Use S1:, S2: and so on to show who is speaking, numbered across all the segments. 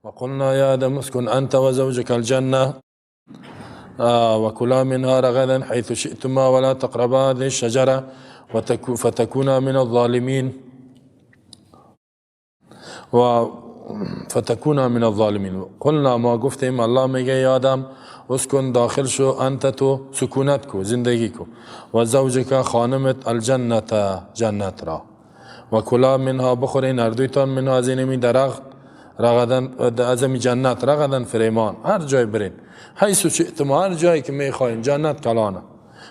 S1: وقلنا يا آدم اسكن أنت وزوجك الجنة وكلا منها رغدا حيث شئتما ولا تقربا هذه الشجرة فتكونا من الظالمين و فتكونا من الظالمین. قلنا ما گفتیم، الله میگه یا آدم اسکن داخل شو، انت تو سکونت کو، زندگی کو، و زوجک خانمت، الجنت جنت را، و کلا منها بخورین هر دویتان، منها از اینمی درخت، رغدا از جنت، رغدا فریمان، هر جای برین، حیث شئتما هر جایی که میخواین، جنت کلانه.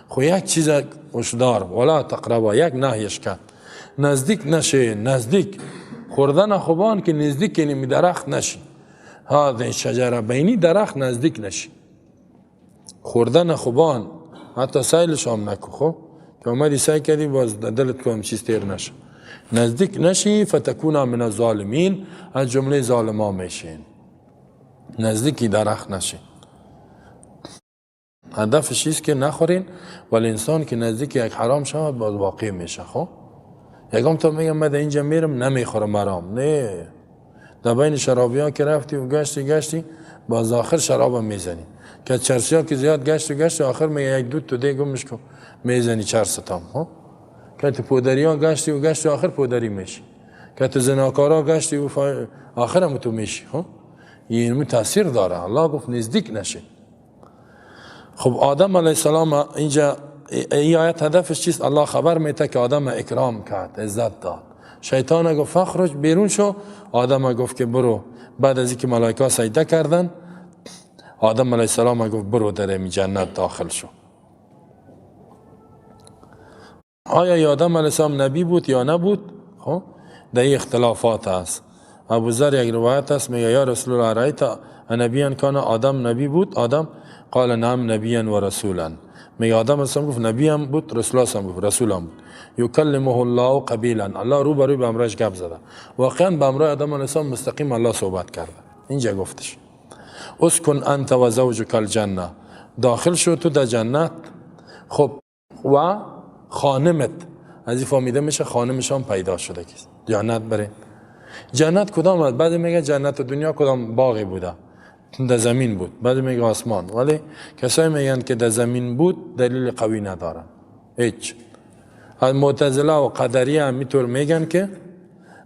S1: خو یک چیز هشدار، ولا تقربا، یک نهیش کرد، نزدیک نشه، نزدیک خوردن خوبان که نزدیک اینمی درخت نشی، هذه شجره بینی درخت نزدیک نشی، خوردن خوبان حتی سیلش هم نکو. خب که اومدی سعی کردی باز دلت کم چیز تیر نشه، نزدیک نشی، فتکونا من الظالمین از جمله ظالما میشین. نزدیکی درخت نشی. هدفش چیست که نخورین، ولی انسان که نزدیک یک حرام شود باز واقع میشه. خب یکم تا میگم من اینجا میرم نمیخورم حرام، نه، در بین شرابی ها که رفتی و گشتی گشتی باز آخر شراب هم میزنی، که چرسی ها که زیاد گشت و گشت آخر میگه یک دو تو دیگه گمش کن، میزنی چرس تام. ها که تو پودری ها گشتی و گشتی آخر پودری میشی، که تو زناکارا گشتی و آخر هم تو میشی. ها این تاثیر داره. الله گفت نزدیک نشه. خب آدم علیه السلام اینجا این آیت هدفش چیست؟ الله خبر میده که آدم اکرام کرد، عزت داد. شیطان گفت فاخرج بیرون شو، آدم گفت که برو. بعد از اینکه ملائکه سجده کردن، آدم علیه السلام گفت برو در این جنت داخل شو. آیا آدم علیه السلام نبی بود یا نبود؟ خب در این اختلافات هست. ابو ذر یک روایت است میگه یا رسول الله رأیت نبیان کان آدم نبی بود؟ آدم قال نعم نبیا و رسولا. میگه آدم علیه گفت نبی هم بود، رسول هم بود، رسول هم بود. یکلمه الله قبیلا، الله رو بر روی به امرش گپ زده. واقعا به امرای آدم علیه السلام مستقیم الله صحبت کرده. اینجا گفتش اسکن انت و زوجک الجنه، داخل شو تو در جنت. خب و خانمت، از این فهمیده میشه خانمش هم پیدا شده که جنت برین. جنت کدام است؟ بعضی میگه جنت دنیا کدام باغی بوده، در زمین بود، بعضی میگه آسمان، ولی کسایی میگن که در زمین بود دلیل قوی ندارن هیچ. از معتزله و قدریه هم میطور میگن که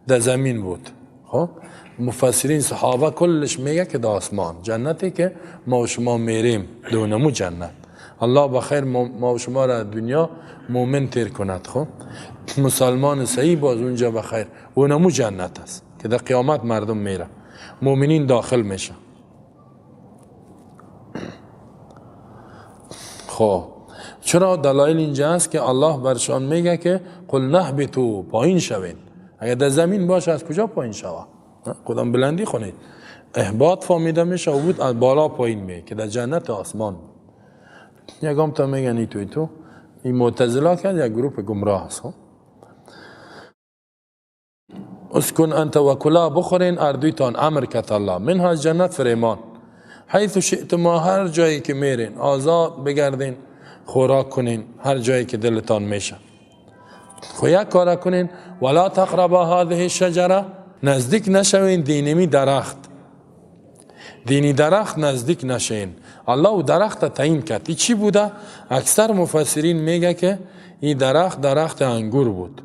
S1: در زمین بود. خب مفسرین صحابه کلش میگه که در آسمان، جنتی که ما و شما میریم دونمو جنت. الله بخیر ما و شما را دنیا مؤمن تیر کند. خب مسلمان صحیح باز اونجا بخیر، اونمو جنت است که در قیامت مردم میره، مؤمنین داخل میشه. خب چرا دلایل اینجا است که الله برشان میگه که قل نهبطوا، پایین شوین. اگر در زمین باشه از کجا پایین شوه؟ کدام بلندی خونید؟ اهباط فهمیده میشه و بود از بالا پایین میگه که در جنت آسمان. یکم تا میگن ای تو ای تو این معتزله کرد یک گروه گمراه است. اسکن انت و کلا بخورین اردویتان، امر کت الله، منها از جنت فریمان، حیث شئتما هر جایی که میرین آزاد بگردین، خوراک کنین هر جایی که دلتان میشه. خو یک کار کنین، ولا تقربا هذه الشجره، نزدیک نشوین دینمی درخت، دینی درخت نزدیک نشین. الله او درخت تعیین کرد. این چی بوده؟ اکثر مفسرین میگه که این درخت درخت انگور بود،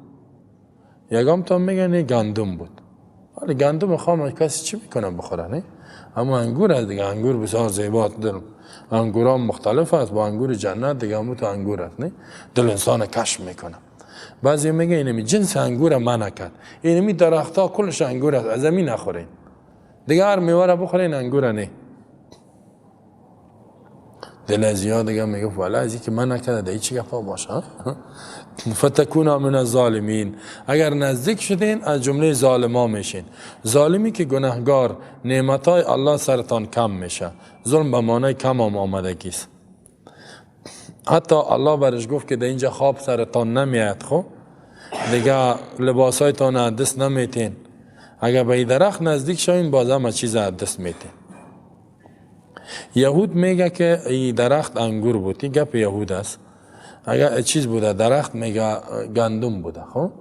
S1: یکم تا میگن این گندم بود. ولی گندم خام کسی چی میکنه بخوره؟ نه، اما انگور است دیگه، انگور بسیار زیبا، دل انگوران مختلف است، با انگور جنت دیگه همون تو انگور است، نه دل انسان کشف میکنه. بعضی میگه اینمی جنس انگور منع کرد، اینمی درخت ها کلش انگور است، از همین نخورین دیگه، هر میوه را بخورین انگور نه. دل از یاد دیگه میگه والا از اینکه منع کرده دیگه چی گپا باشه. فتکونا من الظالمین، اگر نزدیک شدین از جمله ظالما میشین. ظالمی که گناهگار، نعمتای الله سرتان کم میشه. ظلم به معنای کم هم آمدگی است. حتی الله برش گفت که در اینجا خواب سرتان نمیاد، خب دیگه لباسایتان از دست نمیتین، اگر به این درخت نزدیک شوین باز هم چیز از دست میتین. یهود میگه که این درخت انگور بود، این گپ یهود است. اگر چیز بوده درخت میگه گندم بوده. خب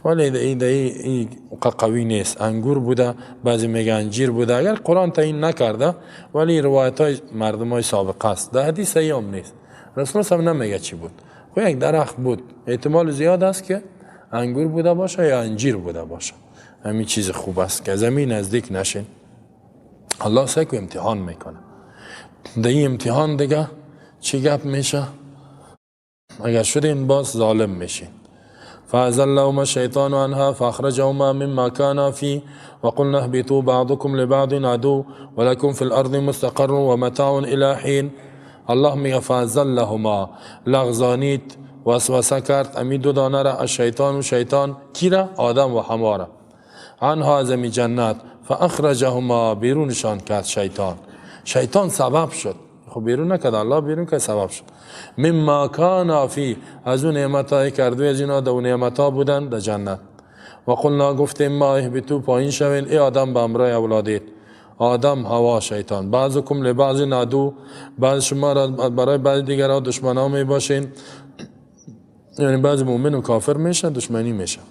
S1: ولی ای قوی نیست. انگور بوده، بعضی میگن انجیر بوده، اگر قرآن تعیین نکرده ولی روایت های مردم های سابقه است، در حدیث صحیح هم نیست. رسول الله نمیگه چی بود. خب یک درخت بود، احتمال زیاد است که انگور بوده باشه یا انجیر بوده باشه. همین چیز خوب است که زمین نزدیک نشین. الله سکو امتحان میکنه. در این امتحان دیگه چی گپ میشه؟ اگر شدین باز ظالم میشین. فأزلهما الشيطان عنها فأخرجهما مما كانا فيه وقلنا اهبطوا بعضكم لبعض عدو ولكم في الأرض مستقر ومتاع إلى حين. الله میگه فأزلهما، لغزانید، وسوسه کرد امی دو دانه را، الشیطان و شیطان، کی را؟ آدم و حوا را، عنها از امی جنت، فأخرجهما، بیرونشان کرد شیطان. شیطان سبب شد، خب بیرون نکرد الله، بیرون که سبب شد. مما کان فی، از اون نعمت‌های کرد و از اینا دو نعمت‌ها بودن در جنت. و قلنا، گفتیم ما اهبطوا، پایین شوین ای آدم به همراه اولادیت، آدم، حوا، شیطان. بعضکم لبعض عدو، بعض شما را برای بعض دیگرها دشمنا می باشین، یعنی بعض مؤمن و کافر میشن، دشمنی میشن.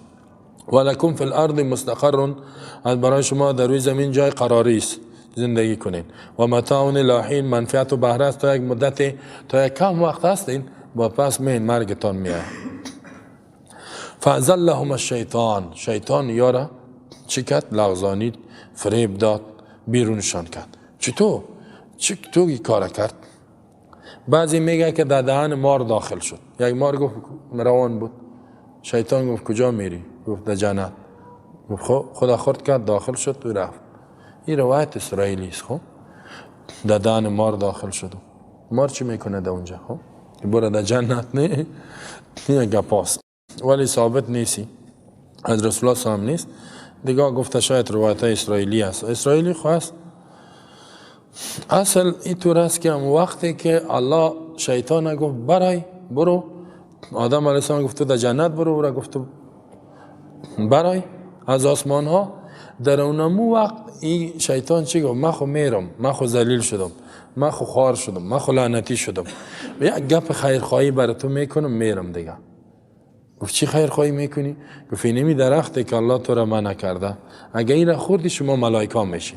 S1: ولکم فی الارض مستقر، از برای شما در روی زمین جای قراری است زندگی کنین. و متاع الی حین، منفعت و بهره است تا یک مدت، تا یک کم وقت هستین، با پس مین مرگتان میاد. فازلهم الشیطان، شیطان یارا چی کرد؟ لغزانید، فریب داد، بیرونشان کرد. چطور؟ چطور کار کرد؟ بعضی میگه که در دهن مار داخل شد. یک مار گفت روان بود، شیطان گفت کجا میری؟ گفت در جنت. گفت خب، خدا خورد کرد، داخل شد و رفت. این روایت اسرائیلی است. خب در دهن مار داخل شد. مار چی میکنه در اونجا؟ خب برو در جنت نه، این گپاست ولی ثابت نیستی، از رسول الله صلی الله علیه و نیست. دیگه گفته شاید روایت اسرائیلی است. اسرائیلی خواست اصل اینطور است که وقتی که الله شیطان گفت برای برو، آدم علیه السلام گفت در جنت برو، او را گفت برای از آسمان ها، در اونمو وقت این شیطان چی گفت؟ من خو میرم، من خو ذلیل شدم، من خو خوار شدم، من خو لعنتی شدم، یک گپ خیرخواهی برای تو میکنم میرم دیگه. گفت چی خیرخواهی میکنی؟ گفت اینمی درختی که الله تو را منع کرده، اگه این را خوردی شما ملائکه میشی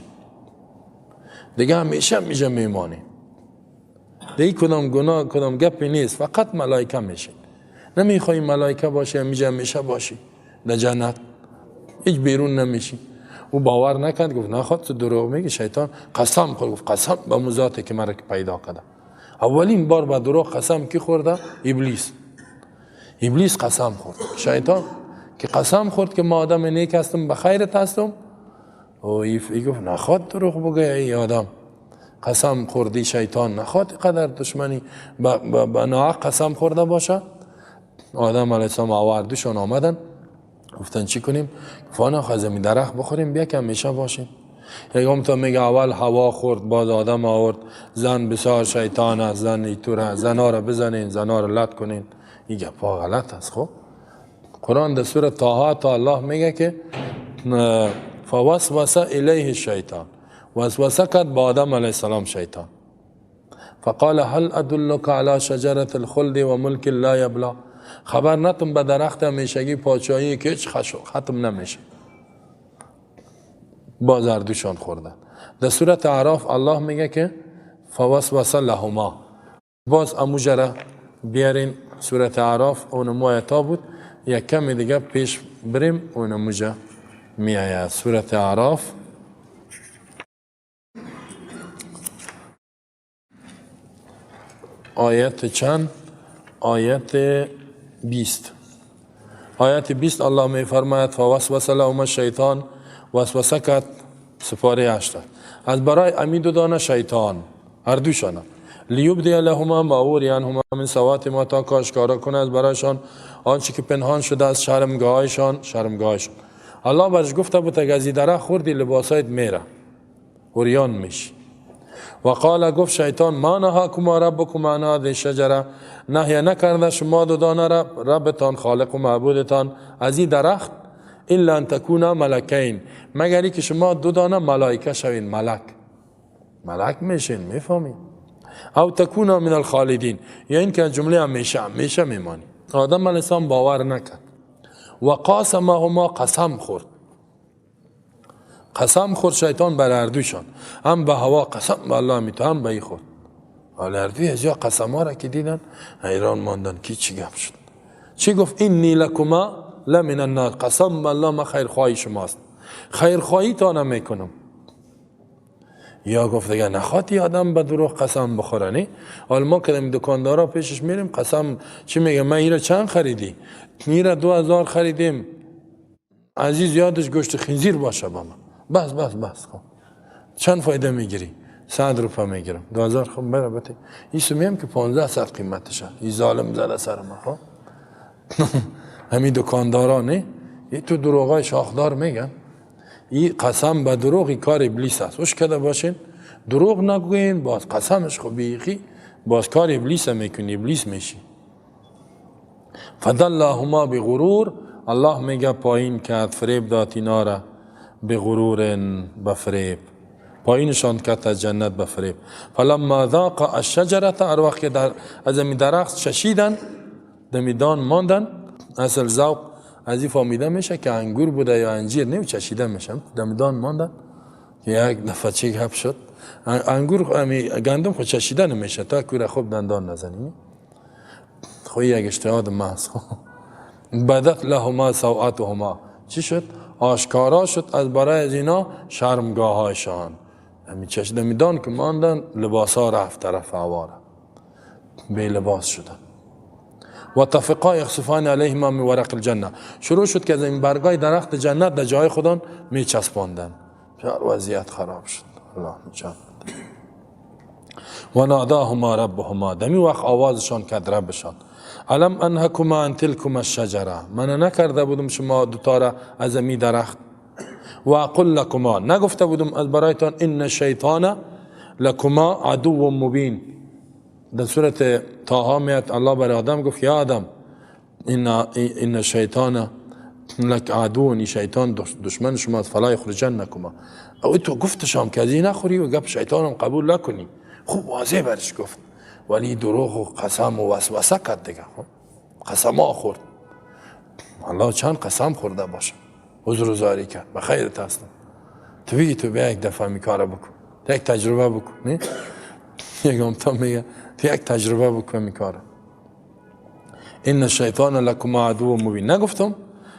S1: دیگه، همیشه میشه میمانی دیگه، کدام گناه کدام گپی نیست، فقط ملائکه میشین. نمیخوای ملائکه باشی، همیشه همیشه باشی در جنت، هیچ بیرون نمیشی. او باور نکرد، گفت نخواد تو دروغ میگی. شیطان قسم خورد، گفت قسم به مزاتی که مرا پیدا کرده. اولین بار با دروغ قسم کی خورده؟ ابلیس. ابلیس قسم خورد، شیطان که قسم خورد که ما آدم نیک هستم، به خیرت هستم. او ای گفت نخواد دروغ بگه ای آدم، قسم خوردی شیطان، نخواد قدر دشمنی به ناحق قسم خورده باشه. آدم علیه السلام آوردشون آمدن، گفتن چی کنیم؟ گفت خواهد درخت بخوریم بیا که همیشه باشیم. یکم تا میگه اول هوا خورد، باز آدم آورد، زن بسیار شیطان است، زن ایتور است، زنها را بزنین، زنها را لط کنین. این گپا غلط است. خب قرآن در سوره طه تا الله میگه که فوسوسه الیه الشیطان، وسوسه کرد با آدم علیه السلام شیطان. فقال هل ادلک علی شجرة الخلد و ملک لا یبلا، خبر نتم به درخت همیشگی پادشاهی که هیچ ختم نمیشه. باز هر خوردن. در سورت اعراف الله میگه که فوسوسه لهما، باز اموجره بیارین سورت اعراف، اونمو آیتا بود، یک کمی دیگه پیش بریم اونموجه میآید. سورت اعراف آیت چند؟ آیت 20. آیت 20 الله می فرماید فوسوسه لهما الشیطان، وسوسه کرد سپاره 8 از برای امی دو دانه شیطان هر دوشانه، لیبدی لهما ما اوری عنهما من سوات ما، تا کاشکارا کنه از برایشان آنچه که پنهان شده از شرمگاهایشان. شرمگاهایشان الله برش گفته بود اگه از این درخت خوردی لباسایت میره، عریان میشی. و قال، گفت شیطان ما نهاکما ربکما عن هذه الشجره، نهی نکرده شما دو دانه را ربتان خالق و معبودتان از این درخت، الا ان تکونا ملکین، مگر که شما دو دانه ملائکه شوین، ملک ملک میشین، میفهمین، او تکونا من الخالدین، یا این که جمله همیشه همیشه میمانی. آدم علیه السلام باور نکرد. و قاسمهما قسم خورد. قسم خورد شیطان بر هر دوشان، هم به هوا قسم به الله میتو، هم به ای خورد. حالا هر دوی از یا قسم ها را که دیدن حیران ماندن که چی گپ شد. چی گفت؟ اینی لکما لمن النار، قسم به الله من خیرخواهی شماست، خیرخواهی تا نمیکنم. یا گفت دیگه نخواهی آدم به دروغ قسم بخوره نه؟ حالا ما که دکاندارا پیشش میریم قسم چی میگه؟ من ایره چند خریدی؟ ایره 2000 خریدیم، عزیز یادش گوشت خنزیر باشه با من، بس بس بس. خب چند فایده میگیری؟ 100 روپه میگیرم، 2000. خب بره بته این سمیم که 1500 قیمتشه، این ظالم زده سر ما. خب همین دکاندارا نه یه تو دروغای شاخدار میگن. این قسم به دروغ کار ابلیس است. وش کده باشین دروغ نگوین، باز قسمش خب بیخی باز کار ابلیس میکنی، ابلیس میشی. فدلهما بغرور، الله میگه پایین کرد، فریب داد اینا را به غرور، به فریب پایینشان کرد از جنت به فریب. فلما ذاق الشجره، هر وقت که در از این درخت چشیدن، دمیدان ماندن. اصل ذوق از این فهمیده میشه که انگور بوده یا انجیر، نه چشیده میشه، دمیدان ماندن که یک دفعه چی گپ شد. انگور گندم خود چشیده نمیشه تا کوره خوب دندان نزنی. خو یک اجتهاد محض. بدت لهما سوآتهما، چی شد؟ آشکارا شد از برای از اینا شرمگاه هایشان. همین چشیده میدان که ماندن، لباس ها رفت طرف هواره، بی لباس شدن. و طفقا یخصفان علیهما من ورق الجنه، شروع شد که از این برگای درخت جنت در جای خودان می چسباندن. وضعیت خراب شد. الله نجات. و ناداهما ربهما، دمی وقت آوازشان کرد ربشان، الم انهکما عن تلکما الشجره، من نکرده بودم شما دوتا را از امی درخت، و اقل لکما، نگفته بودم از برایتان ان الشیطان لکما عدو مبین. در سورة طه میاد الله برای آدم گفت یا آدم ان الشیطان لک عدو، شیطان دشمن شما، فلا یخرجنکما. او تو گفتشام که از این نخوری و گپ شیطانم قبول نکنی. خوب واضح برش گفت، ولی دروغ و قسم و وسوسه کرد دیگه. قسم ها خورد. الله چند قسم خورده باشه، عذر و زاری کرد، به خیرت هستم، تو بگی تو بیا یک دفعه می کار بکن، یک تجربه بکن. نه یکم تا میگه تو یک تجربه بکن می کاره. ان الشیطان لکما عدو مبین، نگفتم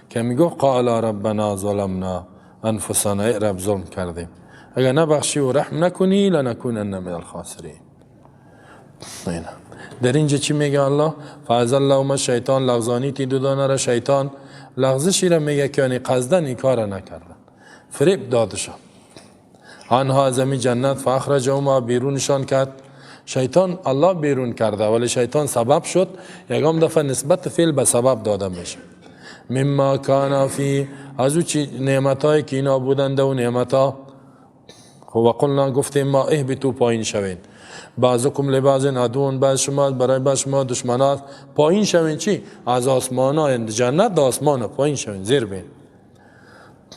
S1: که میگفت قال ربنا ظلمنا انفسنا، ای رب ظلم کردیم، اگر نبخشی و رحم نکنی لنکونن من الخاسرین. در اینجا چی میگه الله؟ فازلهما الشیطان، لغزانی تی دو دانه را شیطان لغزشی را میگه که یعنی قصدن این کار نکردن، فریب دادشان. آنها از امی جنت فاخرجهما، بیرونشان کرد شیطان. الله بیرون کرده ولی شیطان سبب شد. یکم دفعه نسبت فعل به سبب داده میشه. مما کان فی، از او چی نعمتایی که اینا بودند و نعمتا. خب وقلنا، گفتیم ما اهبطوا، پایین شوین، بعضکم لبعض عدو، بعض شما برای بعض شما دشمنات. پایین شوین چی؟ از آسمان ها، جنت آسمان پایین شوین، زیر بین.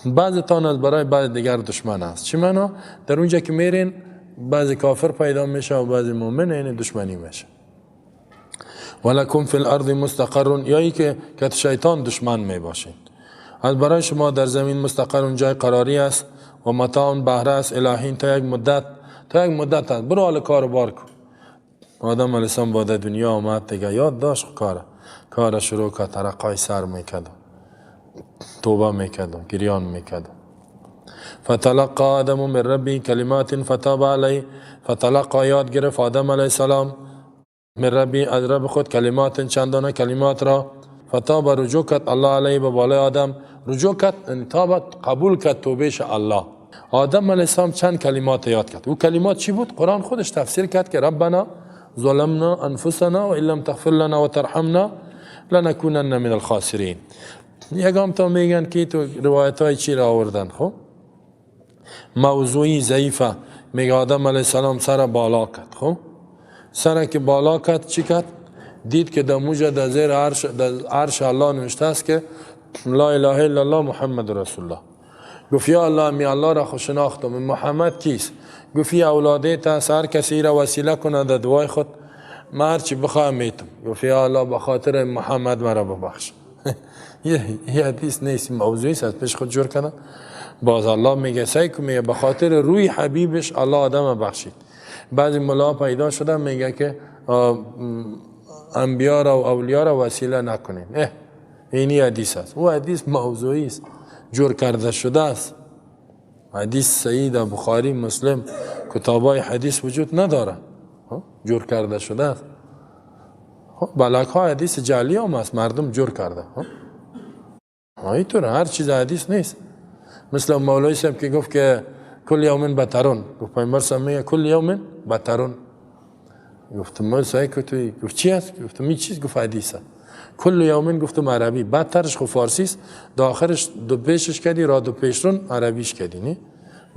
S1: بعضتان از برای بعض دیگر دشمن است. چی معنا؟ در اونجا که میرین بعضی کافر پیدا میشه و بعضی مؤمن، یعنی دشمنی میشه. ولکم فی الارض مستقر، یا ای که شیطان دشمن می باشین. از برای شما در زمین مستقر، جای قراری است، و متاع، بهره است، الی حین، تا یک مدت، تا یک مدت است. برو حال کار بار کن. آدم علیه السلام بعد دنیا آمد دیگه یاد داشت کار شروع کرد، ترقای سر میکرد، توبه میکرد، گریان میکرد. فتلقى آدم من ربه کلمات فتاب علیه. فتلقى، یاد گرفت آدم علیه السلام، من ربه، از رب خود، کلمات، چندانه کلمات را، فتاب، رجوع کرد، الله علیه، به بالای آدم رجوع کرد، یعنی تاب، قبول کرد توبهش الله. آدم علیه السلام چند کلمات یاد کرد. او کلمات چی بود؟ قرآن خودش تفسیر کرد که ربنا ظلمنا انفسنا و ان لم تغفر لنا و ترحمنا لنکونن من الخاسرین. یکم تا میگن که تو روایت های چی را آوردن، خب موضوعی ضعیفه. میگه آدم علیه السلام سر بالا کرد. خب سر که بالا کرد چی کرد؟ دید که در موجه در زیر عرش، در عرش الله نوشته است که لا اله الا الله محمد رسول الله. گفت یا الله، می الله را خو شناختم، محمد کیست؟ گفت ای اولاده تا هر کسی را وسیله کنه در دعای خود، من هرچی بخواهم میتم. گفت یا الله، به خاطر محمد مرا ببخش. یه حدیث نیست، موضوعی است، از پیش خود جور کردن. باز الله میگه سعی کن، میگه به خاطر روی حبیبش الله آدم بخشید. بعضی ملا پیدا شدن میگه که انبیا را و اولیا را وسیله نکنیم. اینی حدیث است. او حدیث موضوعی است، جور کرده شده است. حدیث صحیح در بخاری، مسلم، کتابای حدیث وجود نداره، جور کرده شده است. بلک ها حدیث جعلی هم است، مردم جور کرده. اینطور هر چیز حدیث نیست. مثل مولوی صاحب که گفت که کل یوم بترون، گفت پیامبر صاحب میگه کل یوم بترون. گفتم مولوی صاحب که توی گفت چی است؟ گفتم این چیز؟ گفت حدیثه. کل یومین گفتم عربی، بدترش خو فارسی است، داخرش دو پیشش کردی، را دو پیشرون عربیش کردی، نه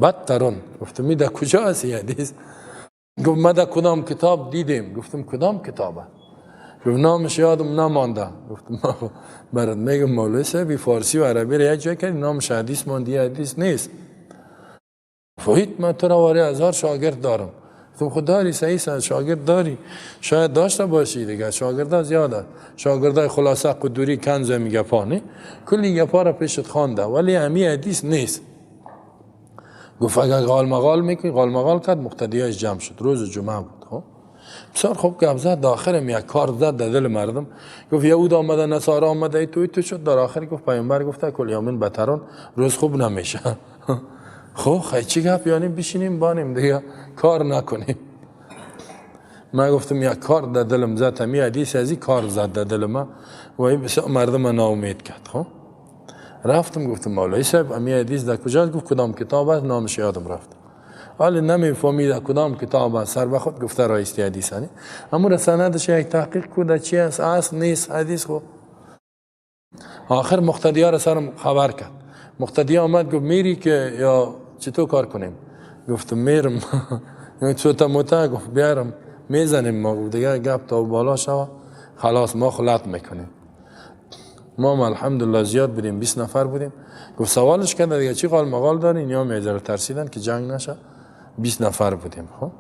S1: بدترون. گفتم این در کجا است این حدیث؟ گفت ما در کدام کتاب دیدیم. گفتم کدام کتابه؟ گفت نامش یادم نمانده. گفتم برات میگم مولوی صاحب فارسی و عربی را یک جای کردی، نامش حدیث ماندی، حدیث نیست. فهید من تو را واری هزار شاگرد دارم. گفتم خود داری، صحیح شاگرد داری، شاید داشته باشی دیگه، شاگردا زیاده، شاگردای خلاصه قدوری کنز میگه پا نه کلی گپا را پیشت خوانده، ولی همی حدیث نیست. گفت اگر قال مقال میکنی، قال مقال کرد، مقتدیاش جمع شد، روز جمعه بود. خب بسیار خوب گپ زد، آخر یک کار زد در دل مردم. گفت یهود آمده، نصارا آمده، تو تو شد. در آخر گفت پیامبر گفته کل یومین بترون، روز خوب نمیشه. خب خیلی چی گپ، یعنی بشینیم بانیم دیگه کار نکنیم. من گفتم یک کار در دلم زد، همی حدیث از این کار زد در دل من و این بسیار مردم ناامید کرد. خب رفتم گفتم مولوی صاحب همی حدیث در کجاست؟ گفت کدام کتاب است؟ نامش یادم رفت، ولی نمیفهمید در کدام کتاب است، سر به خود گفته رایستی حدیث هنی، اما سندش یک تحقیق کو در چی است، اصل نیست حدیث. خب آخر مقتدی ها را سرم خبر کرد. مقتدی آمد گفت میری که یا چطور کار کنیم؟ گفتم میرم. چوتا موتا؟ گفت بیارم میزنیم ما. گفت دیگه گپ تا بالا شوه خلاص ما خلط میکنیم. ما الحمدلله زیاد بودیم، 20 نفر بودیم. گفت سوالش کرد دیگه چی قال مقال دارین؟ یا میذاره ترسیدن که جنگ نشه. 20 نفر بودیم. خب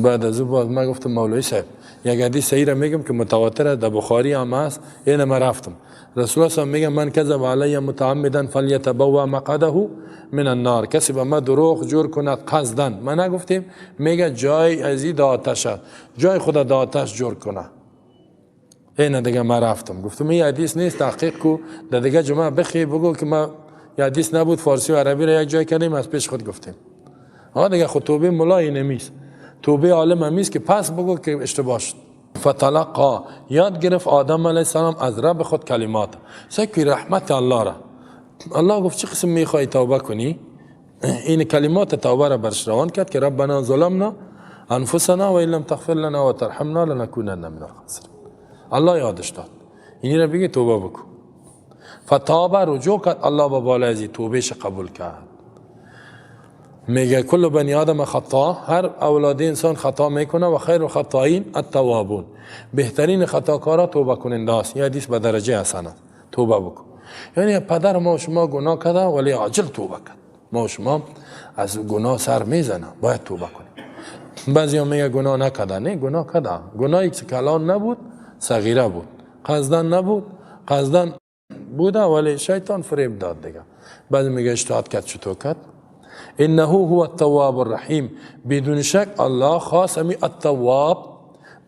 S1: بعد از او باز من گفتم مولوی صاحب یک حدیث صحیح را میگم که متواتر در بخاری هم هست. این من رفتم رسول الله میگه من کذب علی متعمدا فلیتبوأ مقعده من النار، کسی به ما دروغ جور کند قصدن، ما نگفتیم، میگه جای ازی د آتش، جای خود د آتش جور کنه. این دیگه من رفتم گفتم این حدیث نیست، تحقیق کو در دیگه جمعه بخی بگو که ما حدیث نبود، فارسی و عربی را یک جای کردیم از پیش خود گفتیم. ها دیگه خود توبه مولای نمیست، توبه عالم همیست که پس بگو که اشتباه شد. فتلقا یاد گرفت آدم علیه السلام از رب خود کلمات، سکی رحمت الله را. الله گفت چه قسم میخوای توبه کنی؟ این کلمات توبه را برش روان کرد که ربنا ظلمنا انفسنا و ان لم تغفر لنا و ترحمنا لنکونن من الخاسرین. الله یادش داد اینی را بگی توبه بکن. فتابه رجوع کرد، الله به بالای ازی توبهش قبول کرد. میگه کل بنی آدم خطا، هر اولاد انسان خطا میکنه و خیر الخطائین التوابون، بهترین خطاکارا توبه کننده است. یه حدیث به درجه حسن است، توبه بکن. یعنی پدر ما و شما گناه کرده ولی عاجل توبه کرد. ما و شما از گناه سر میزنه، باید توبه کنیم. بعضی میگه گناه نکرده، نه گناه کرده، گناهی که کلان نبود، صغیره بود، قصدن نبود، قصدن بوده ولی شیطان فریب داد دیگه. بعضی میگه اجتهاد کرد، چطور کرد؟ انه هو التواب الرحیم، بدون شک الله خاص امی التواب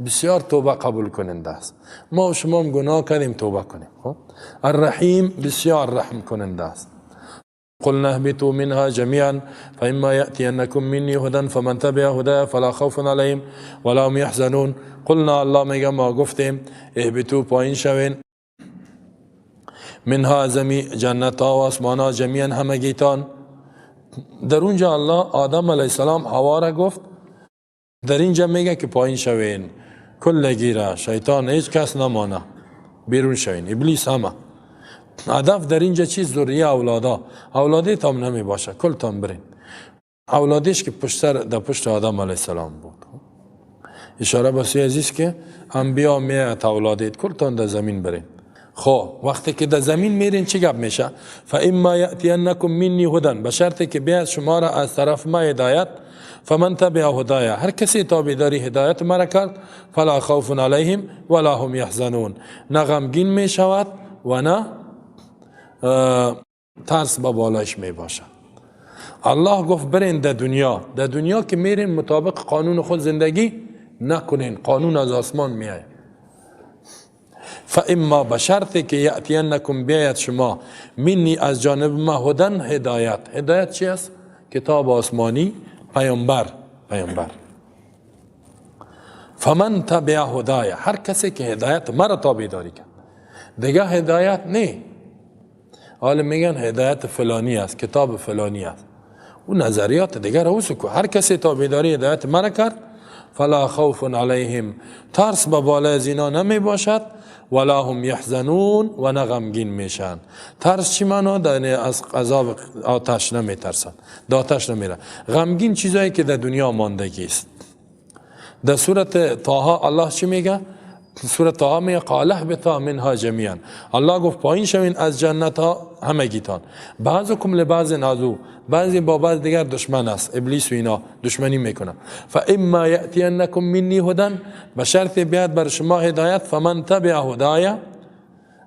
S1: بسیار توبه قبول کننده است. ما و شما هم گناه کردیم توبه کنیم. خب الرحیم بسیار رحم کننده است. قلنا اهبطوا منها جميعا فإما يأتينكم مني هدى فمن تبع هداي فلا خوف عليهم ولا هم يحزنون. قلنا الله میگه ما گفتیم اهبطوا پایین شوین، منها ازمی جنت ها و آسمان ها، جمیعا همگیتان. در اونجا الله آدم علیه السلام هوا را گفت، در اینجا میگه که پایین شوین، کل گیره شیطان هیچ کس نمانه، بیرون شوین، ابلیس همه. هدف در اینجا چیز ذریه اولادا، اولاده تام نمی باشه، کل تام برین. اولادش که پشت سر در پشت آدم علیه السلام بود. اشاره به سوی عزیز که انبیا میاد اولادیت کل تان در زمین برین. خب وقتی که در زمین میرین چی گپ میشه؟ فاما یاتینکم منی هدى، به شرطی که بیاد شما را از طرف ما هدایت، فمن تبع هدایا، هر کسی تابعداری هدایت مرا کرد، فلا خوف علیهم ولا هم یحزنون، نه غمگین می شود و نه ترس به بالایش می باشه. الله گفت برین در دنیا، در دنیا که میرین مطابق قانون خود زندگی نکنین، قانون از آسمان میآید. فاما به شرطی که یأتینکم بیاید شما منی از جانب ما هدن هدایت. هدایت چی است؟ کتاب آسمانی، پیامبر، پیامبر. فمن تبع هدای، هر کسی که هدایت مرا تابعداری کرد، دیگه هدایت نه. حالا میگن هدایت فلانی است، کتاب فلانی است، اون نظریات دیگه رو کو. هر کسی تابعداری هدایت مرا کرد، فلا خوف علیهم، ترس به بالای از اینا نمی باشد، ولا هم یحزنون، و نه غمگین میشن. ترس چی معنا؟ از عذاب آتش نمی ترسن، در آتش نمیره. غمگین چیزایی که در دنیا ماندگی است. در سورت طه الله چی میگه؟ سورة طه میگه قال اهبطا منها جمیعا. الله گفت پایین شوین از جنت ها همگیتان، بعضکم لبعض عدو، بعضی با بعض دیگر دشمن است، ابلیس و اینا دشمنی میکنه. فاما یأتینکم منی هدی، به شرط بیاد بر شما هدایت، فمن تبع هدای،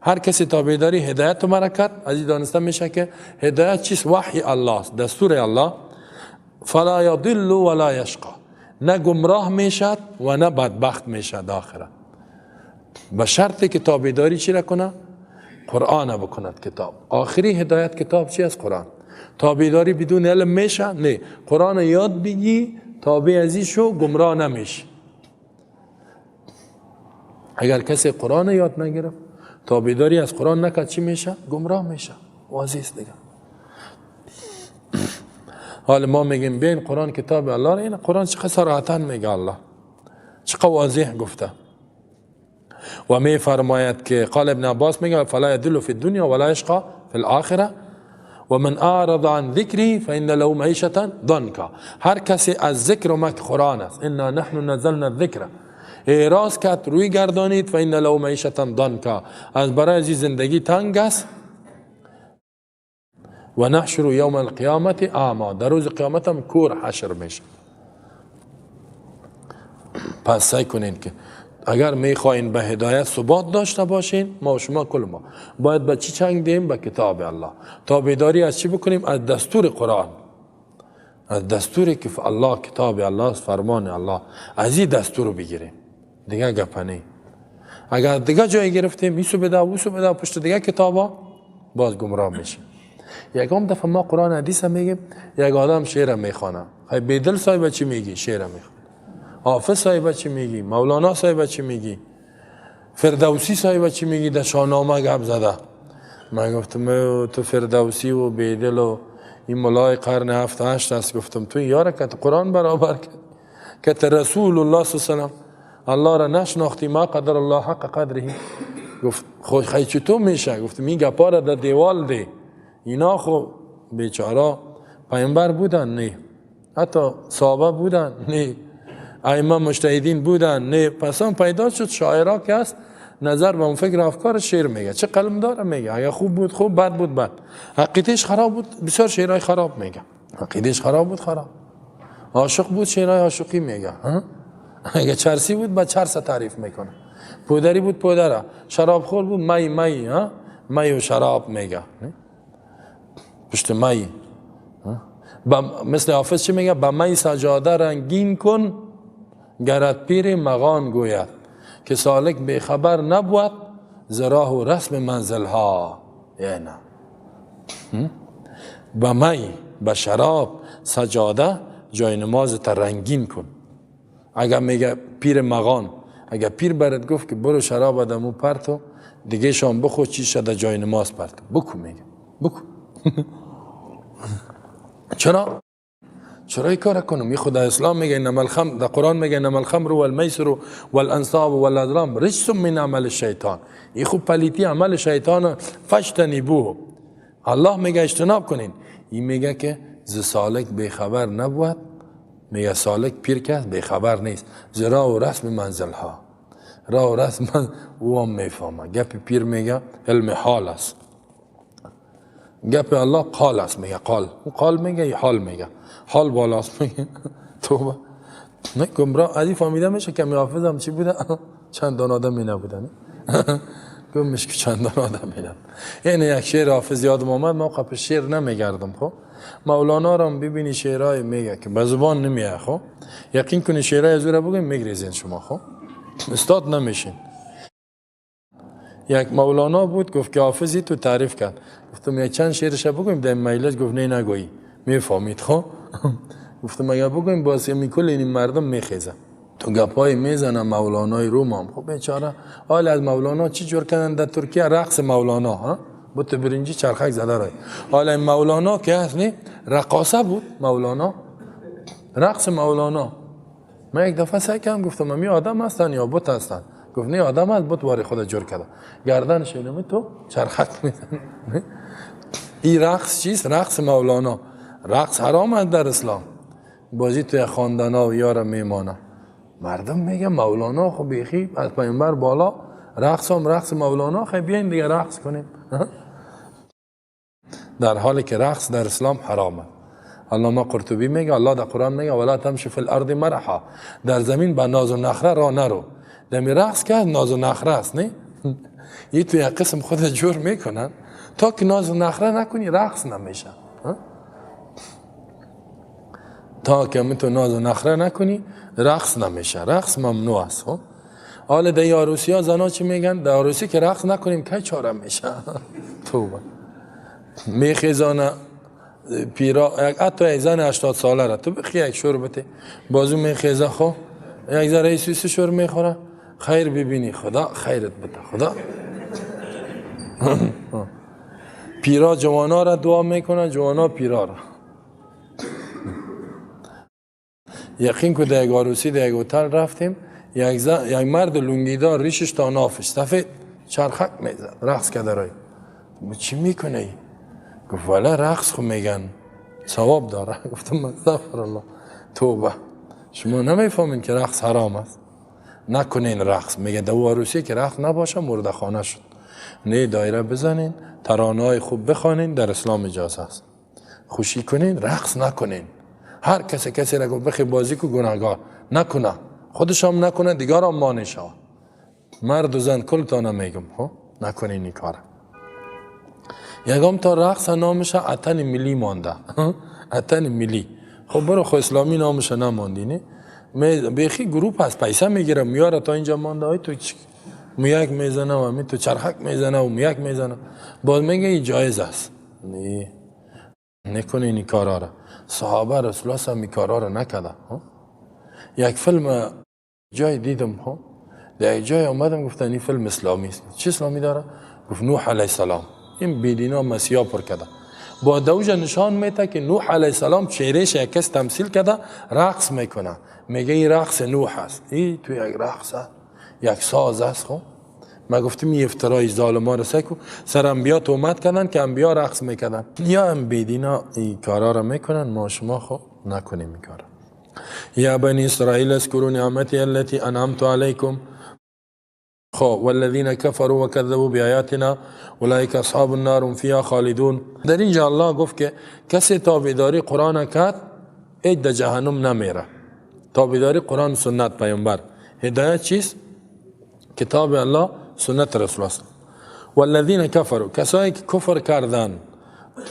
S1: هر کسی تابعداری هدایت مرا کرد. از این دانسته میشه که هدایت چیست؟ وحی الله است، دستور الله. فلا یضل ولا یشقی، نه گمراه میشد و نه بدبخت میشد آخرت. به شرطی که تابعداری چی را کنه؟ قرآن بکند کتاب. آخری هدایت کتاب چی است؟ قرآن. تابعداری بدون علم میشه؟ نه. قرآن یاد بگی، تابع ازی شو، گمراه نمیشی. اگر کسی قرآن یاد نگرفت، تابعداری از قرآن نکرد، چی میشه؟ گمراه میشه. واضح است دیگه. حالا ما میگیم بین قرآن کتاب الله را، این قرآن چقدر صراحتا میگه الله، چقدر واضح گفته. و می فرماید که قال ابن عباس میگه فلا يضل في الدنيا ولا يشقى في الآخرة ومن اعرض عن ذکری فإن له معیشة ضنکا. هر کسی از ذکر ما که قرآن است، انا نحن نزلنا الذکر، اعراض کرد، روی گردانید، فإن له معیشة ضنکا، از برای از زندگی تنگ است. و نحشر یوم القیامت اعما، در روز قیامت هم کور حشر میشه. پس سعی کنین که اگر میخواین به هدایت ثبات داشته باشین، ما و شما کل ما باید به چی چنگ دیم؟ به کتاب الله. تابعداری از چی بکنیم؟ از دستور قرآن، از دستوری که الله، کتاب الله، فرمان الله، از این دستور رو بگیریم دیگه. گپ نی. اگر دیگه جای گرفتیم، ایسو بده اوسو بده پشت دیگه کتابا، باز گمراه میشیم. یکم دفعه ما قرآن حدیث میگیم، یک آدم شعر میخوانه، خی بیدل صاحب چی میگی؟ شعر میخوانه. حافظ صاحب چی میگی؟ مولانا صاحب چی میگی؟ فردوسی صاحب چی میگی؟ در شاهنامه گپ زده. من گفتم تو فردوسی و بیدل و این ملای قرن 7 8 است، گفتم تو یاره که قرآن برابر کرد که رسول الله صلی الله علیه و سلم الله را نشناختی، ما قدر الله حق قدره. گفت خو خی چطور میشه؟ گفتم این گپا را در دیوال دی، اینا خو بیچاره پیامبر بودن نه، حتی صحابه بودن نه، ائمه مجتهدین بودن نه، پس هم پیدا شد شاعرا که است نظر به اون فکر افکار شعر میگه، چه قلم داره میگه، اگه خوب بود خوب، بد بود بد، عقیدهش خراب بود بسیار شعرهای خراب میگه، عقیدهش خراب بود خراب، عاشق بود شعرهای عاشقی میگه، اگه چرسی بود با چرس تعریف میکنه، پودری بود پودره، شراب خور بود می می، ها می و شراب میگه، پشت می. مثل حافظ چی میگه؟ به می سجاده رنگین کن گرد پیر مغان گوید، که سالک بیخبر نبود ز راه و رسم منزل ها. یعنی به می به شراب سجاده جای نماز تا رنگین کن. اگر میگه پیر مغان، اگر پیر برات گفت که برو شراب آدمو پرتو دیگه شام بخو چی شده جای نماز پرتو بکو، میگه بکو. چرا؟ چرا این کار کنم؟ این خدا اسلام میگه انما الخمر، در قرآن میگه انما الخمر والمیسر والانصاب والازلام رجس من عمل الشیطان. این خوب پلیتی عمل شیطان، فاجتنبوه. الله میگه اجتناب کنین. این میگه که ز سالک بیخبر نبود، میگه سالک پیر کس بیخبر نیست ز راه و رسم منزل ها. راه و رسم من او هم میفهمه. گپ پیر میگه علم حال است، گپ الله قال است، میگه قال، او قال میگه حال میگه، حال بالاست میگه. توبه نه گمراه. از این فهمیده میشه که حافظ هم چی بوده؟ چند دان آدمی نبودن. گفتمش که چندان آدم میدن. یعنی یک شعر حافظ یادم آمد، ما قبل شعر نمیگردم. خب مولانا را ببینی شعرهای میگه که به زبان نمیه. خب یقین کنی شعرهای از او را بگویم میگریزین شما. خب استاد نمیشین. یک مولانا بود گفت که حافظی تو تعریف کرد. گفتم یک چند شعرش بگویم در مجلس. گفت نه نگویی میفهمید. خب گفتم اگر بگویم باز کل این مردم میخیزه. تو گپای میزنه مولانای روم هم. خب بیچاره حال از مولانا چی جور کردن در ترکیه؟ رقص مولانا ها بود برنجی چرخک زده رای. حالا این مولانا که هست نی رقاصه بود مولانا، رقص مولانا. من یک دفعه سعی کردم گفتم می آدم هستن یا بت هستن؟ گفت نه آدم هست، بت واری خود جور کرده، گردنش اینو تو چرخک میزنه. این رقص چیست؟ رقص مولانا. رقص حرام است در اسلام. بازی توی خواندنا و یار میمانه. مردم میگه مولانا خب بیخی از پیامبر بالا، رقص هم رقص مولانا، خب بیاین دیگه رقص کنیم. در حالی که رقص در اسلام حرامه. علامه قرطبی میگه الله در قرآن میگه ولا تمشی فی الارض مرحا، در زمین با ناز و نخره را نرو. دمی رقص که ناز و نخره است نه؟ یه تو یک قسم خود جور میکنن تا که ناز و نخره نکنی رقص نمیشه. تا که تو ناز و نخره نکنی رقص نمیشه، رقص ممنوع است. خب حالا در عروسی ها زنا چی میگن؟ در عروسی که رقص نکنیم کی چاره میشه؟ توبه. میخیزانه پیرا، حتی یک زن 80 ساله را تو بخی یک شور بده بازو میخیزه، خب یک ذره سوس شور میخوره، خیر ببینی خدا خیرت بده خدا. پیرا جوانا را دعا میکنه، جوانا پیرا را. یقین که در یک عروسی در یک هتل رفتیم، یک مرد لنگیدار ریشش تا نافش سفید چرخک میزد رقص کرده رای. چی میکنه ای؟ گفت والا رقص خو میگن ثواب داره. گفتم استغفر الله توبه، شما نمیفهمین که رقص حرام است، نکنین رقص. میگه در عروسی که رقص نباشه مرده خانه شد. نه دایره بزنین، ترانه‌های خوب بخوانین، در اسلام اجازه است. خوشی کنین، رقص نکنین. هر کسی کسی را گفت بخی بازی کو گناهگار نکنه، خودش هم نکنه دیگر هم مانع شود. مرد و زن کلتان میگم خب نکنین این کار. یکم تا رقص نامش اتن ملی مانده. اتن ملی. خب برو خو اسلامی نامش نماندی نه؟ بیخی گروپ هست پیسه میگیره میاره تا اینجا مانده، های تو میک میزنه و می تو چرخک میزنه و میک میزنه، باز میگه این جایز است. نه نکنه این کارا را. صحابه رسول الله هم این کارا را نکرده. یک فیلم جای دیدم، ها در جای آمدم گفتن این فیلم اسلامی است. چه اسلامی داره؟ گفت نوح علیه السلام. این بیدینا مسیحا پر کرده. با دوجه نشان میده که نوح علیه السلام چهرهش یک کس تمثیل کرده رقص میکنه، میگه این رقص نوح است. این تو یک رقص است، یک ساز است. خب ما گفتیم این افترای ظالما رو سکو سر انبیا تهمت کردن که انبیا رقص میکردن. یا هم بیدینا این کارا رو میکنن، ما شما خب نکنیم این کارا. یا بنی اسرائیل اذکروا نعمتی التي انعمت علیکم. خب والذین کفروا وکذبوا بآیاتنا اولئک اصحاب النار هم فیها خالدون. در اینجا الله گفت که کسی تابعداری قرآن کرد هیچ در جهنم نمیره. تابعداری قرآن سنت پیامبر، هدایت چیست؟ کتاب الله سنت رسول است. والذین کفروا، کسایی که کفر کردن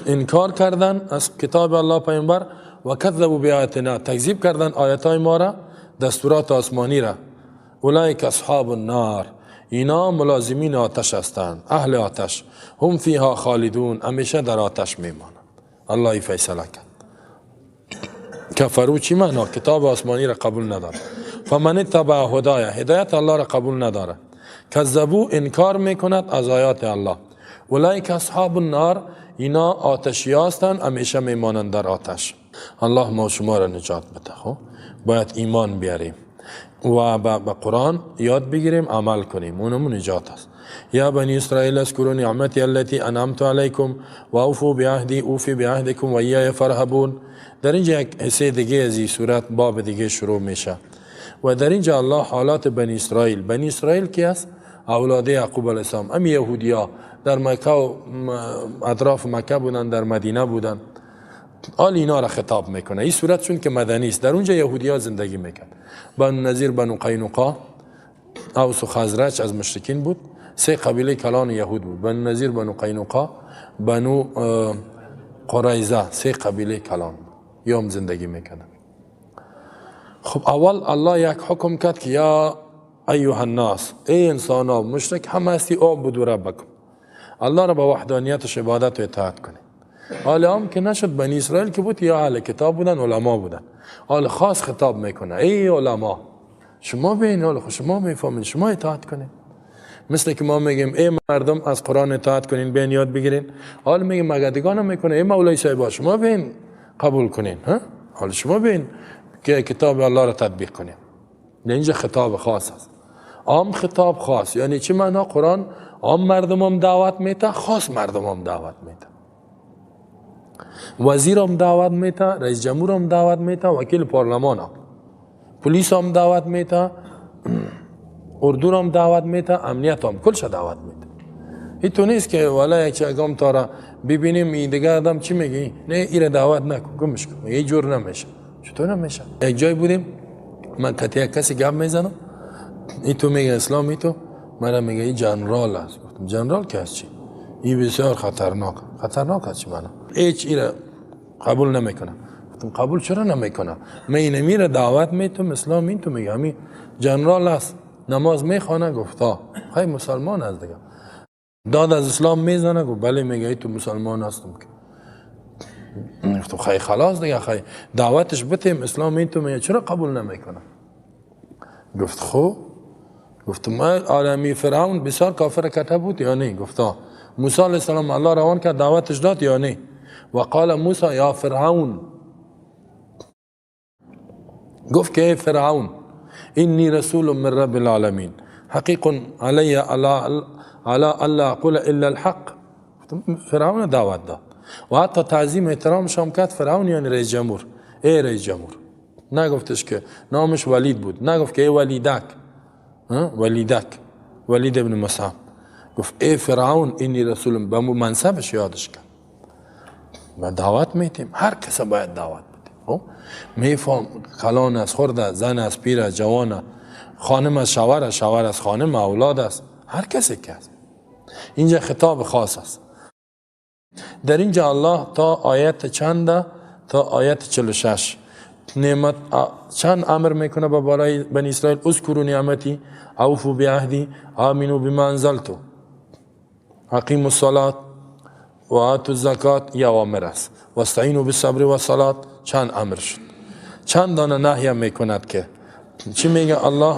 S1: انکار کردن از کتاب الله پیامبر، و کذبوا بآیاتنا، تکذیب کردن آیات ما را، دستورات آسمانی را، اولئک اصحاب النار، اینا ملازمین آتش هستند، اهل آتش، هم فیها خالدون، همیشه در آتش میمانند. الله ای فیصله کرد. کفرو چی معنا؟ کتاب آسمانی را قبول نداره. فمن تبع هدایا، هدایت الله را قبول نداره. کذبو، انکار میکند از آیات الله. اولئک اصحاب النار، اینا آتشی هستند، همیشه میمانند در آتش. الله ما شما را نجات بده. خب باید ایمان بیاریم و به قرآن یاد بگیریم، عمل کنیم، اونمون نجات است. یا بنی اسرائیل اذکروا نعمتی التي انعمت علیکم و اوفوا بعهدی اوفی بعهدکم و ایای فارهبون. در اینجا یک حصه دیگه از این صورت، باب دیگه شروع میشه و در اینجا الله حالات بنی اسرائیل، بنی اسرائیل کی است؟ اولاد یعقوب علیه السلام، ام یهودیا در مکه و اطراف مکه بودن، در مدینه بودن. آل اینا را خطاب میکنه. این صورت چون که مدنی است، در اونجا یهودیا زندگی میکرد. بنو نظیر، بنو قینقاع، اوس و خزرج از مشرکین بود. سه قبیله کلان یهود بود، بنو نظیر، بنو قینقاع، بنو قریظه، سه قبیله کلان بود، یام زندگی میکردن. خب اول الله یک حکم کرد که یا ایها الناس، ای انسان ها، مشرک هم هستی، اعبدوا ربکم، الله را به وحدانیتش عبادت و اطاعت کنید. حالا هم که نشد، بنی اسرائیل که بود یا اهل کتاب بودن، علما بودن. حال خاص خطاب میکنه، ای علما شما بین، حالا شما میفهمید، شما اطاعت کنید. مثل که ما میگیم ای مردم از قرآن اطاعت کنین، بین یاد بگیرین. حال میگیم مگه دیگان میکنه، ای مولای صاحبا شما بین قبول کنین، ها؟ حال شما بین که کتاب الله را تطبیق کنین. اینجا خطاب خاص است، عام خطاب خاص. یعنی چی معنا؟ قرآن عام مردم هم دعوت میته، خاص مردم هم دعوت میته، وزیر هم دعوت میته، رئیس جمهور هم دعوت میته، وکیل پارلمان هم، پلیس هم دعوت میته، اردو هم دعوت میته، امنیت هم، کلش دعوت میته. این تو نیست که والا یک اگام تارا ببینیم این دیگه آدم چی میگی؟ نه ایره دعوت نکن، گمش کن، یه جور نمیشه. چطور نمیشه؟ یک جای بودیم، من کتی یک کسی گپ میزنم، این تو میگه اسلام، این تو مرا میگه این جنرال است. گفتم جنرال که از چی؟ این بسیار خطرناک. خطرناک است چی معنا؟ هیچ ایره قبول نمیکنه. گفتم قبول چرا نمیکنه؟ من اینه میره دعوت میتم اسلام، این تو میگه همین جنرال است، نماز میخوانه؟ گفت خیلی مسلمان است دیگه. داد از اسلام میزنه؟ گفت بله. میگه تو مسلمان هستم که. گفتم خیلی خلاص دیگه، خیلی دعوتش بتیم اسلام، این تو میگه چرا قبول نمیکنه؟ گفت خب. گفتم ما عالمی فرعون بسیار کافر کته بود یا نه؟ گفت موسی علیه السلام الله روان کرد دعوتش داد یا نه؟ و قال موسی یا فرعون، گفت که ای فرعون انی رسول من رب العالمین حقیق علی علی الا اقول الا الحق. فرعون دعوت داد و حتی تعظیم احترامش هم کرد. فرعون یعنی رئیس جمهور، ای رئیس جمهور، نگفتش که نامش ولید بود، نگفت که ای ولیدک، ولیدک، ولید ابن مصعب. گفت ای فرعون اینی رسول، به منصبش یادش کرد. و دعوت میتیم، هر کس باید دعوت بدیم. میفهم کلان است، خرد است، زن است، پیر است، جوان است، خانم است، شوهر است، شوهر است، خانم، اولاد است، هر کسی که است. اینجا خطاب خاص است. در اینجا الله تا آیت چند؟ تا آیت 46 نعمت چند امر میکنه به بالای بنی اسرائیل. اذکروا نعمتی، اوفوا بعهدی، آمنوا بما انزلت، اقیموا الصلاة و آتوا الزکات، یا اوامر است. واستعینوا بالصبر والصلاة، چند امر شد. چند دانه نهی میکند که چی میگه الله؟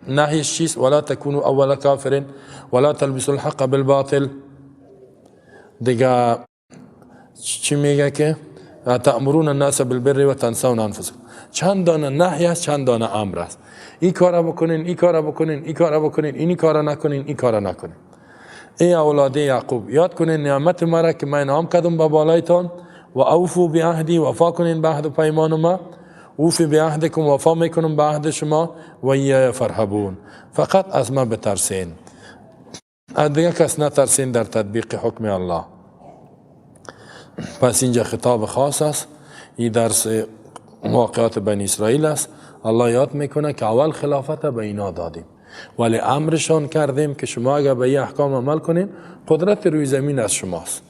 S1: نهیش چیست؟ ولا تکونوا اول کافر ولا تلبسوا الحق بالباطل. دیگه چی میگه که تأمرون الناس بالبر و تنسون انفسکم. چند دانه نهی است، چند دانه امر است. این کارا بکنین، این کارا بکنین، این کارا بکنین، این کارا نکنین، این کارا نکنین. ای اولاد یعقوب یاد کنین نعمت مرا که من انعام کردم به بالایتان. و اوفوا بعهدی، وفا کنین به عهد و پیمان ما. اوفی بعهدکم، وفا میکنم به عهد شما. و ایای فارهبون، فقط از ما بترسین، از دیگه کس نترسین در تطبیق حکم الله. پس اینجا خطاب خاص است. این درس واقعات بنی اسرائیل است. الله یاد میکنه که اول خلافت به اینا دادیم، ولی امرشان کردیم که شما اگر به این احکام عمل کنین قدرت روی زمین از شماست،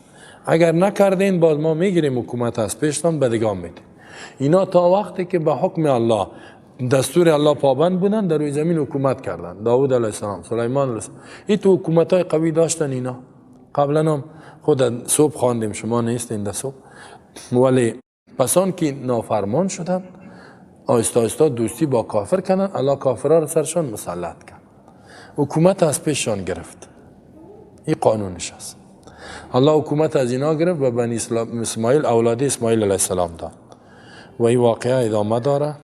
S1: اگر نکردین باز ما میگیریم حکومت از پیشتان به دیگان میدیم. اینا تا وقتی که به حکم الله، دستور الله پابند بودن، در روی زمین حکومت کردن. داود علیه السلام، سلیمان علیه السلام، این تو حکومت های قوی داشتن اینا. قبلا هم خود صبح خواندیم، شما نیستین در صبح. ولی پسان که نافرمان شدن، آهسته آهسته دوستی با کافر کردن، الله کافرها را سرشان مسلط کرد، حکومت از پیششان گرفت. این قانونش است. الله حکومت از اینا گرفت و بنی اسماعیل، اولاد اسماعیل علیه السلام داد. و این واقعه ادامه داره.